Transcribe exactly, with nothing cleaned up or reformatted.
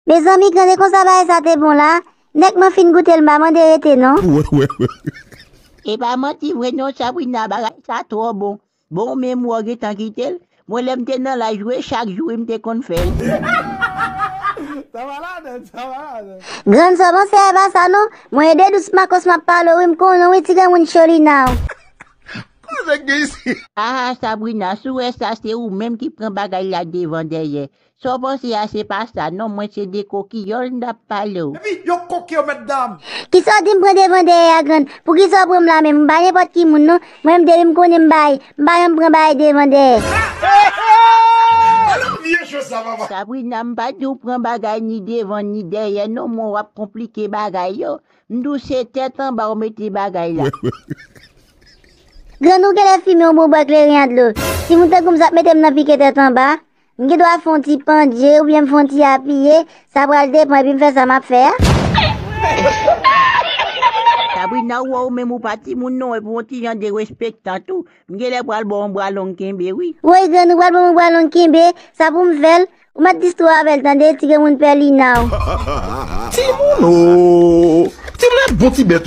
Mezanmi, grann, e konsa bagay sa te bon la? Nèg mwen fin goute l, m pa mande rete non. E pa manti vre non, Sabrina, bagay sa twò bon. Bon, menm wè w gentan kite l. Mwen, lè m te nan laj, wi, chak jou, wi, m te konn fè l. Sa malad, sa malad. Grann, sa w panse a pa sa non? Mwen, e de dous makos m ap pale w, wi, m konnen w, wi, ti granmoun Cholina w. Koze k gen isit? Ah, Sabrina, si w wè sa, se ou menm ki pran bagay la devan dèyè. Sa w panse a, se pa sa non, mwen se de kokiyòl m t ap pale w. Epi yo koke yo, mèt dam. Kisa w di m pran devan dèyè a, grann? Poukisa w pran m la menm? M pa nenpòt ki moun non. Mwen menm depi m konnen m bay, m pa janm pran bagay devan dèyè. Alò, vye jwe sa, papa. Sabrina, m pa di w pran bagay ni devan ni dèyè non, mwen w ap konplike bagay yo. M di w se tèt anba w mete bagay la. Grann, ou genlè fimen yon bon bwè kleren a dlo. Timoun tankou m sa ap mete m nan pike tèt anba. M gen dwa fè yon ti pandye oubyen m fè yon ti apiye, sa pral depann epi m fè sa m ap fè a. Sabrina, ou wè ou menm ou pa timoun non, epi w yon ti jan derespektan tou. M genlè pral ba w yon bwa long kenbe, wi. Woy, grann, ou pral ban m yon bwa long kenbe, sa pou m fè l? Ou mèt distwa avè l, tande, ti granmoun Pèlina w. Timoun o! Timoun e bon ti bèt.